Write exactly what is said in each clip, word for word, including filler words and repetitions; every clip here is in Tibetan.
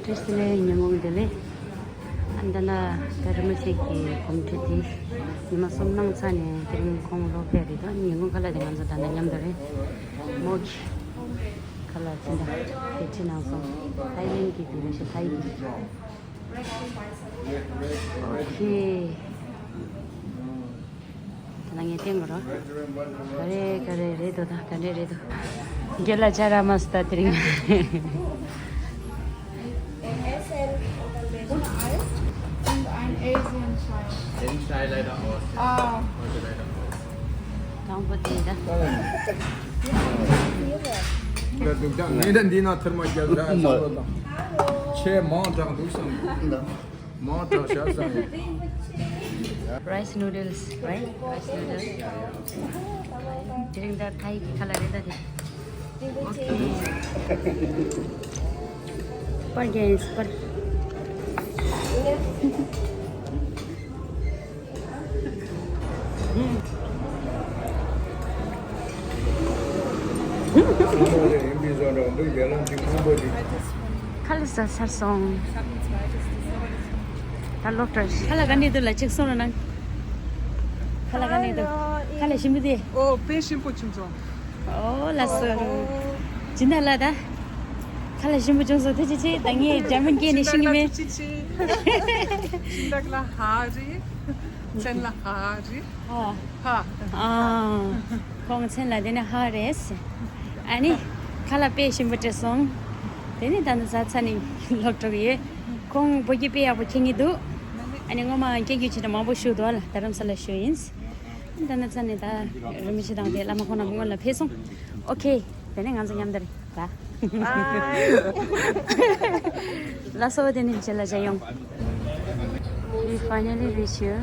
བཀྲ་ཤིས་བདེ་ལེགས། ཉིན་གུང་བདེ་ལེགས། ཨ་ད་ལྟ་ད་རིན་པོ་ཆེ་གི་གོམ་འགྲུལ་དེ་ཉི་མ་གསུམ་གནང་ཚར་ནས་དེ་རིང་ཁོང་ལོག་བསྡད་རེད་དོ། ཉིན་གུང་ཁ་ལག་དེ་ང་ཚོ་ད་ལྟ་མཉམ་དུ་རེད། མོ་གི་ཁ་ལག་ཅི་འདྲ་དེ་ཁྲིད་གནང་སོང་། ཐའི་ལེན་གི་དེ་རེད་ཤག་ཐའི་གི། ཨོ་ཁེ། ད་ང་བསྟན་དགོས་རོ། ག་རེ་ག་རེ་རེད་འདུག་ད་ག་འདྲས་རེད་འདུག་རྒན་ལགས་ཅ་ར་མ་སུ་ད་དེ་རིང་། Und ein Asian Chai. Den Chai leider aus. Ah. Heute leider aus. དང་པོ་དེ་ད། འདི་ན་ཐུར་མ་རྒྱབ་ད་ས་ལོ་དང་། ཆེ་མང་དྲག་འདུག་བསམ། མང་དྲག་ཤ་བཟང་ཡོད། Rice noodles, right? Rice noodles. དེ་རིང་ད་ཐའི་གི་ཁ་ལག་རེད་ད་དེ། ཨོ་ཁེ། པར་རྒྱག་ཡིན་པར། ཁ་ལག་ཟ་ཚར་སོང་། ད་ལོག་འགྲོ། ཁ་ལག་ག་འདྲས་འདུག་ལ་ཅིག་གསུང་རོགས་གནང་། ཁ་ལག་ག་འདྲས་འདུག་ཁ་ལག་ཞིམ་པོ་དེ། ཨོ་དཔེ་ཞིམ་པོ་བྱུང་སོང་། ཨོ་ལགས་སོ། ཨོ། ཇི་འདྲ་ལ་ད། ཁ་ལག་ཞིམ་པོ་བྱུང་སོང་། ཐུགས་རྗེ་ཆེ། ད་ངས་འཇར་མན་སྐད་ནས་ཤེས་ཀྱི་མེད། ཐུགས་རྗེ་ཆེ། སྦྱིན་བདག་ལ་ཧ་རེད། མཚན་ལ་ཧ་རེད། ཧ། ཧ། ཨ། ཁོང་མཚན་ལ་དེ་ནས་ཧ་རེད། ཨ་ནི། ཁ་ལག་དཔེ་ཞིམ་པོ་སྤྲད་སོང་། དེ་ནས་ད་ནི་ཟ་ཚར་ནས་ལོག་འགྲོ་གི་ཡོད། ཁོང་བོད་སྐད་དཔེ་ཡག་པོ་མཁྱེན་གྱི་འདུག་ཨ་ནི་སྔོན་མ་སྐད་སྒྱུར་བྱས་ནས་མང་པོ་ཞུ་འདུག་ཨ་ལ། རྡ་རམ་ས་ལ་ཞུ་ཡིན། ད་ནི་ཚ་ནས་ད་རིན་པོ་ཆེ་དང་དེ་བླ་མ་ཁོང་རྣམས་སྔོན་ལ་ཕེབས་སོང་། ཨོ་ཁེ། དེ་ནས་ང་ཚོ་མཉམ་དུ་རེད་ད། Bye. ལགས་སོ། དེ་ནས་རྗེས་ལ་མཇལ་ཡོང་། We finally reach here.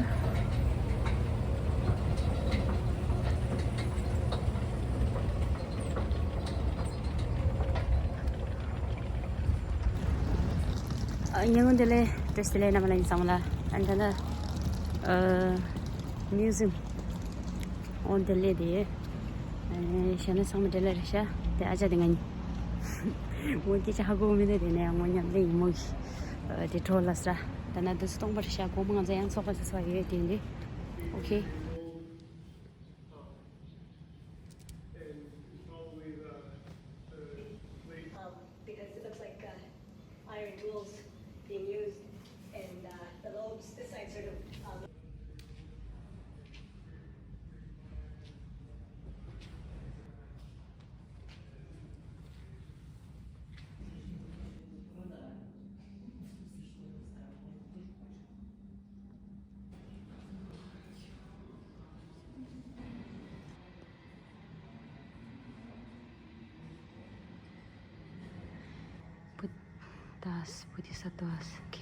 ཨ། ཉིན་གུང་བདེ་ལེགས། བཀྲ་ཤིས་བདེ་ལེགས། རྣམ་པ་ལྷན་རྒྱས་ཚང་མ་ལ། ཨ་ནི་ད་ལྟ་ཨ། མིའུ་ཟིམ་འོང་དེ་སླེབས་དེ། ཨ་ནི་གཞན་ཚང་མ་བདེ་ལེགས་རེད་ཤག་དེ་ཨ་ཅག་དེ་ང་ཉིད་ངོ་སྐད་ཆ་ཧ་གོ་མི་འདུག་དེ་ནས་ངོ་མཉམ་སླེབས་ཡིན་མོ་གི། ཨ། དེ་འགྲོ་ལ་ས། ད་ནང་དུས་སུ་སྟོང་པར་ཤག་སྒོར་མོ་ང་ཚོ་ཡང་ཚོགས་པ་ཚོ་ཚོགས་ཡོད་དེ་འདི། ཨོ་ཁེ། Um, because it looks like, uh, iron tools being used, and, uh, the lobes, this side sort of, uh, Buddhas, Bodhisattvas, okay.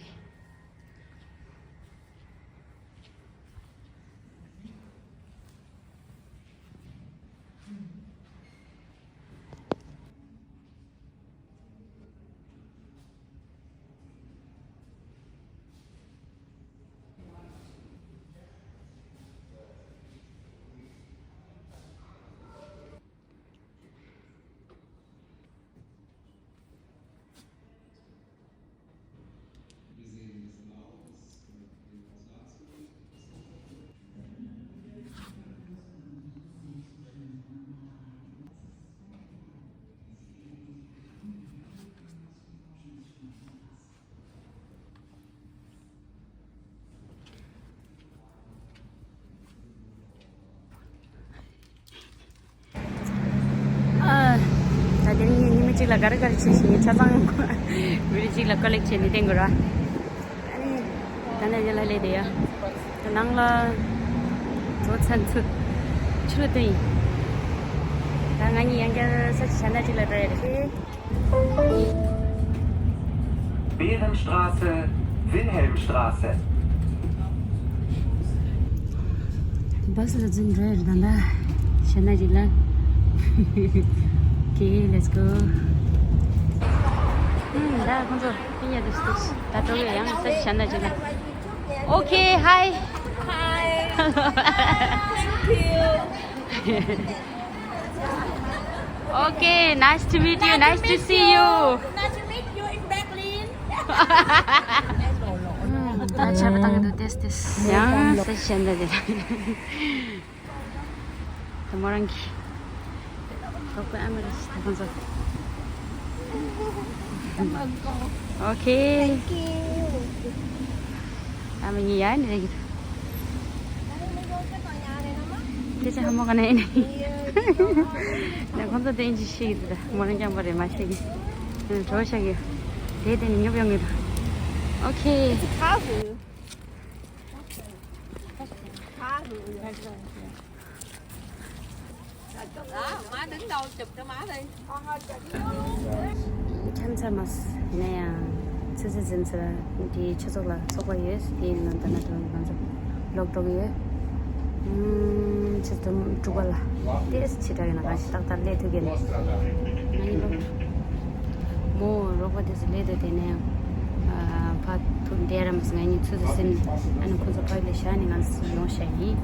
ཨ། ད་དེ་རིང་ངས་ཉི་མ་གཅིག་ལ་ག་རེ་ག་རེ་བྱས་ཤིང་ཆ་ཚང་བི་ཌིའོ་གཅིག་ལ་ཀོ་ལེག་བྱས་ནས་བསྟན་དགོས་ར། ཨ་ནི། ད་ནས་རྗེས་ལ་སླེབས་བསྡད་ཡ། ད་ནང་ལ། གྲོ་ཚན་ཚུད། ཆུ་ལ་བཏོན་ཡིན། ད་ང་གཉིས་ཡང་བསྐྱར་ས་ཆ་གཞན་དག་ཅིག་ལ་འགྲོ་ཡ་རེད། Bärenstraße, Wilhelmstraße. བྷ་སི་ལ་འཛུལ་འགྲོ་ཡ་རེད་ད་ལྟ། གཞན་དག་ཅིག་ལ། Okay, let's go. ཨུམ། ད་ཁོང་ཚོ་ཧི་ཡ་དུ་སྟེ་ད་འགྲོ་གི་ཡང་ས་གཞན་དག་ཅིག་ལ། Okay, hi. Hi. Thank you. Okay, nice to meet you. Nice to see you. Nice to meet you in Berlin. ད་ཆར་པ་བཏང་གི་འདུག་ཏེས་ཏེས། ཡང་ས་གཞན་དུ་དེ་ལ། དེ་མོ་རང་གི། རོགས་པའི་ཨ་མ་རེད་ད་ཁོང་ཚོ། ཨོ་ཁེ། ཨ་མ་ཉི་ཡ་ནི་རེད་གི། སྐད་ཆ་ཧ་མོ་ག་ནས་ནི། ནས་ཁོང་ཚོ་དེ་ཨིན་ཇི་ཤེས་གི་འདུག་ད་མོ་རང་རྐྱང་པ་རེད་མ་ཤེས་གི། གྲོ་ཤ་གི། དེ་དེ་ནི་ཉོབ་ཡོང་གི་འདུག་ཨོ་ཁེ། ཁྱམས་ཚར་མ་ཡིན་ན་ཡང་ཚེ་ཚེ་འཛིན་ཚེ་འདིའི་ཆོས་ཚོགས་ལ་ཚོགས་པ་ཡོད་དེ་ཡིན་ན་ད་ན་དུ་ང་ཚོ་ལོག་འགྲོ་གི་ཡོད། ཆེ་དུ་དྲུག་པ་ལ་ཏེས་ཆེ་དྲག་ཡོད་ན་གང་ཞིག་ཏག་ཏག་ལས་ཐུབ་ཀྱི་ན་ཡིན་ལོ། མོ་རོགས་པ་དེ་ཚོ་ལས་དོ་དེ་ནས་ཕ་ཐུག་འདས་རམ་སི་ང་གཉིས་ཚུལ་དུ་ཟིན་ཨ་ནི་ཁོ་ཚོ་ཕ་ལས་ཤ་ནི་ང་ཡོང་ཤ་ཡིན།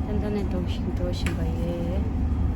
ད་ད་ནས་འགྲོ་བཞིན་འགྲོ་བཞིན་པ་ཡོད།